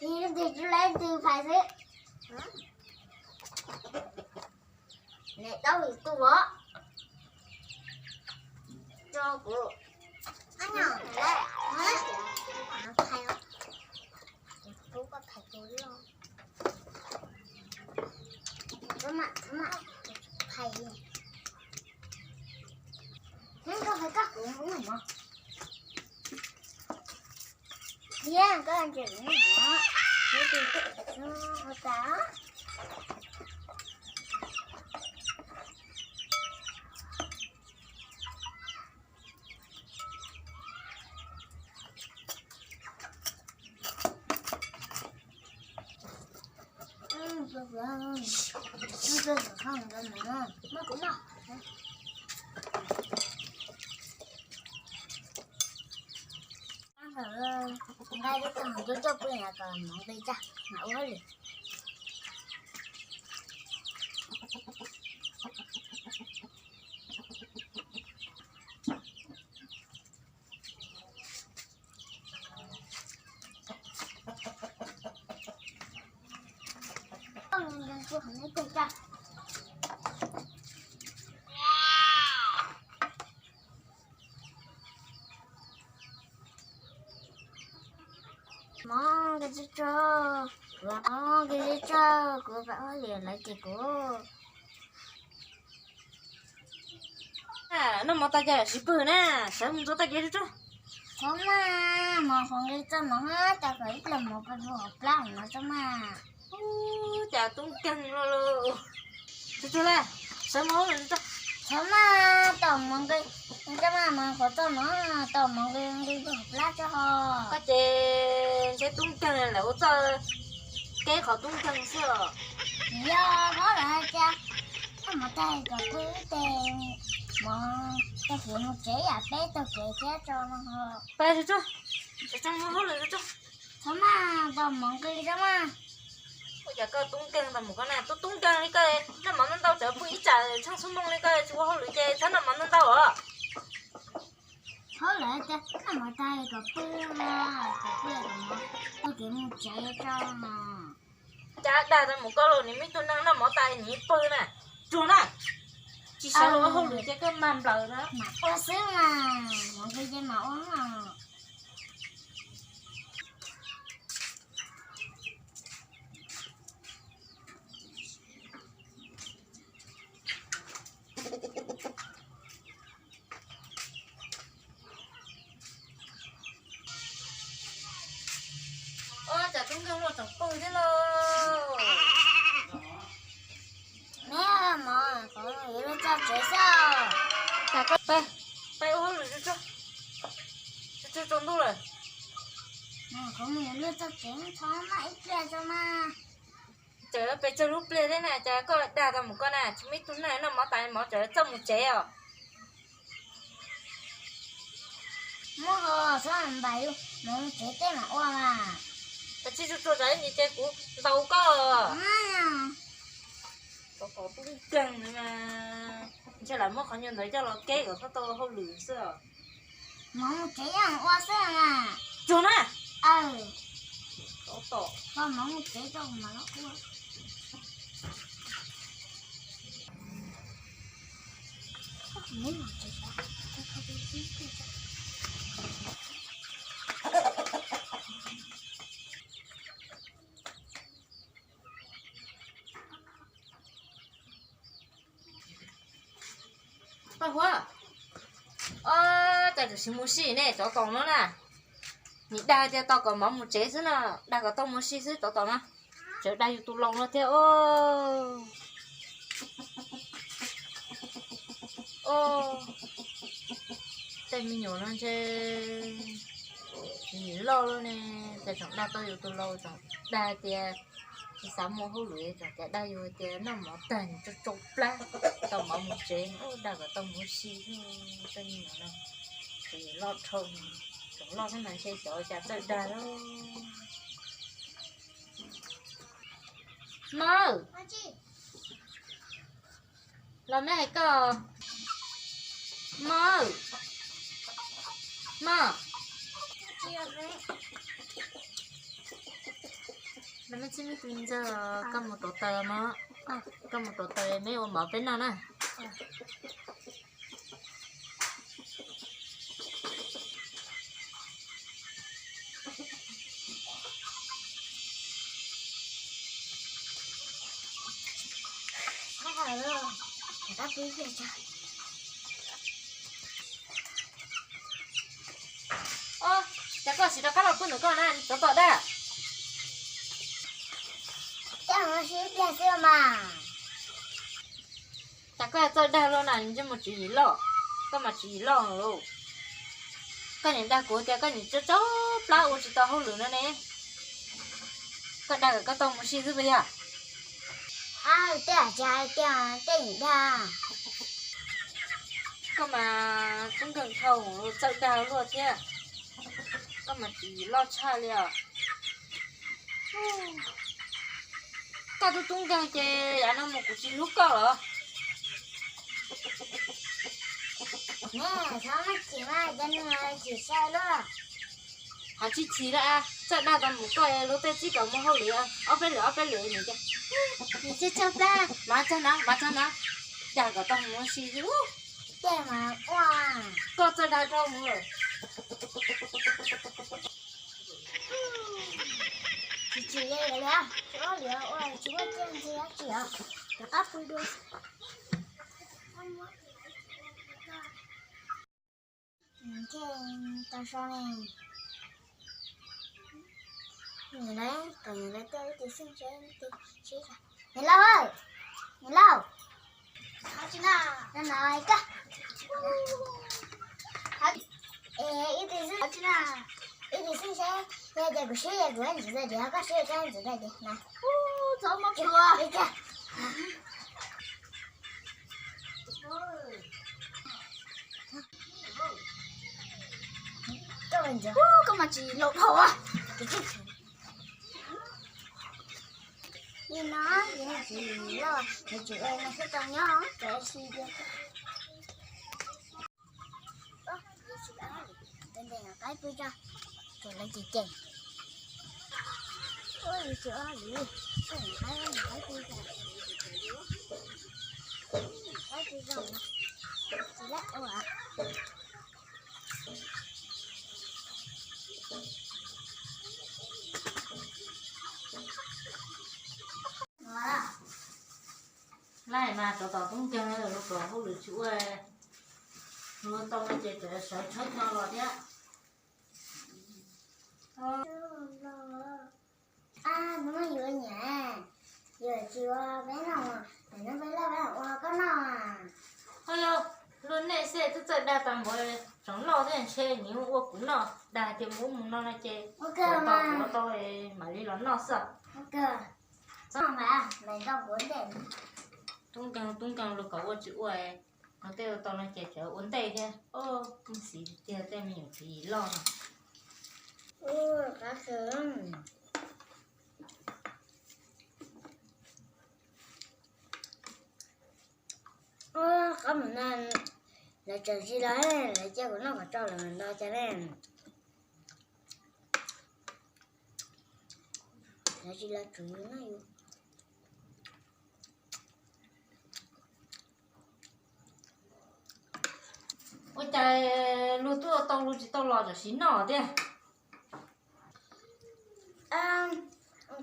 Ib tug tsis lawv tug phais xwb. Niam tau tus os. Tso kuv. Phais, phais tus loj. Phais, koj phais koj kuv mus mog. Thiab koj ntse kuv mus mog. Ua tas. Muab kuv noj. Nqa lub tog coj pw kom hmoov nqis tag mam ua hauj lwm. Mov nqis tsuag tsuag, kuv mov nqis tsuag tsuag, kuv pab ua hauj lwm lawm ces kuv noj mov tas ces tsis pw na, sawv mus ntxuav toj kev tsuag tsuag. Txhob mas, mov qhuav nqis txog no, cas kom ib pliag mov pw hauv plab no txhob mas. Ub, cas tub nkeeg los lawm. Tsuag tsuag la, sawv mus hauj lwm tsuag tsuag. Txhob mas, tau mov nqis, txhob mas, mov qhuav txog no, tau mov nqis nqis pw hauv plab tso ho. Koj ces ntshe tub nkeeg lawm ua txoj kev qhov tub nkeeg xwb os. Yog, hov lawm hais tias noj mov tas kom pw ib teg, mov taug kev mus tsev yam peb taug kev thiab tso no ho. Pab tsuag tsuag, sawv tsees mus hauj lwm tsuag tsuag. Txhob mas, tau mov nqis txhob mas. Ua cas koj tub nkeeg tau mus koj na, tub tub nkeeg li koj, noj mov ntau ntau txawm pw ib tsam tsheej xuab moos li koj tsis ua hauj lwm ces txhob noj mov ntau ntau os. Hauj lwm tias noj mov tas kom pw, kom pw kom mov taug kev mus tsev tso. Cas dag tau mus koj los nws me tub neeg noj mov tas nws pw na, tsuag na. Tsis sawv los ua hauj lwm ces koj mag nplaws na. Mam ua xwb mas, mov nqis ces mam ua. Ua cas tub nkeeg luaj tseem pw thiab lauj. Neb mov, kuv yuav luag txog tsev xwb. Cas koj peb, peb ua hauj lwm tsuag tsuag, tsuag tsuag tsaus ntuj lawm. Kuv mus yuav luag txog tsev, txhob maj ib pliag tso mas. Tseem pes tsawg lub pliag thiab na, cas koj dag tau mus koj na, tsis muaj ib tug neeg noj mov tas mov tseem txawj mus tsev os. Muab ho txhob ntais, mus tsev tej mam ua mas. Koj tsis tsuag tsuag tsam ib ntsis ces kuv ntaus koj. Tau kom tub nkeeg mas ntshe lam muab qhov nyuag ntawd coj los keb kom txhob tau hauj lwm xwb os. Mus tsev ua xwb mas. Tsuag na. Aw, tau tom. Koj mus tsev tau mas los ua. Paj Huab, o, cas tseem mus si ne, tsov tom no na. Nim dag tias tau kom mov mus tsev xwb no, dag kom tau mus si xwb tsov tom no. Tseem dag yus tus laus no thiab. O, tej me nyuam no ntshe tsis loj loj ne, cas tseem dag tau yus tus laus, tseem dag tias tsis xav muaj hauj lwm, tseem tias dag yus tias noj mov tag nws tsau tsau plab, tau mov mus tsev, dag kom tau mus si xwb. Tej me nyuam no tseem loj dhau, tseem loj thiab mas ntshe xyov cas txawj dag lawm. Mog, los meb hais koj. Mog, mog, los meb txib meb tus ntxawg, koj mus rauv taws mog, koj mus rauv taws meb ua mov peb noj na. Os, cas koj tsis rov qab los pw ntawm koj na, tsov tom dag. Cas koj txawj dag luaj na, ntsej muag tswv yim loj, koj mas tswv yim loj lauj. Koj nim dag kuv tias koj nim tsau tsau plab ua tsis tau hauj lwm no ne. Koj dag kom koj tau mus si xwb puas yog? Ab, tej hais tias tej nim dag. Koj mas tub nkeeg dhau, txawj dag luaj thiab. Koj mas tswv yim loj tshaj li os. Koj tub tub nkeeg ces yav no mus kuv tsis hlub koj los. Neb txhob maj chim mas, cov neeg chim sai luaj. Hais tsis chim lawm, txawj dag tau mus koj luag tej txib kom mus hauj lwm, ob peb lwm ob peb lwm nws ces, nws tsis txawj dag, mas txog no, mas txog no, dag kom tau mus si xwb. Tej mas ua, koj txawj dag dhau mus lawm. Tsis chim li, tsis ua li, ua tsis muaj tsiaj ntxig dab tsi os, rov qab pw dua. Ntshe tau so ne. Niam lawv kom niam lawv tuaj ib tis xeej seb, niam lauj, niam lauj, no no koj, es ib tis xeej, ib tis xeej seb, yog tias kuv swb ces kuv ntxiv tag diam, koj swb koj ntxiv tag diam na. Txhob muab tsuas. Koj mas tsis laus dhau. Li no, yus tsis laus, yus tsis ua no xwb tau nyob, tsis ua si li. Qaib pw tso, ces lawv ces ces. Ua li tsis ua li, qaib, qaib pw tso, qaib pw tso, tsis lab ua. Laij mas tsov tom tub nkeeg, luag kom hauj lwm tsis ua, luag tau no ces tseem sawv tshawb no los thiab. Nws muab yus nyiam, yus tsis ua peb noj, peb noj peb loj peb ua koj noj. Ho yog luag nej xwb twb txawj dag tas npaum, tseem loj thiab ntshe nws ua kuv noj, dag tias mus ub mus no no ces ua tau mam li los noj xwb. Txhob mas, mas nrog kuv ua ntej. Tub nkeeg tub nkeeg los kom ua tsis ua, qhov tej tau no ces tseem ua ntej thiab. Xiv tiag tiag tej me nyuam txiv loj no. Qab kawg. Qab mus no lawv tseem tsis los, lawv cia kuv noj kom tsau lawm los cas ne. Lawv tsis los tsuav yus noj yus. Ua cas luag twb ua tau luag tsis tau los tam sim noj tiag.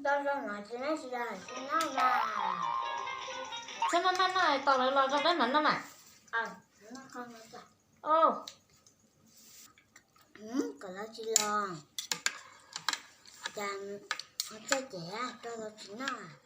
Tau zoo no ces neb tsis los tsis noj mas. Txhob maj maj noj, tos lawv los rau peb mam noj mas. Kom lawv tsis los, cas txawj ces rau los tsis noj.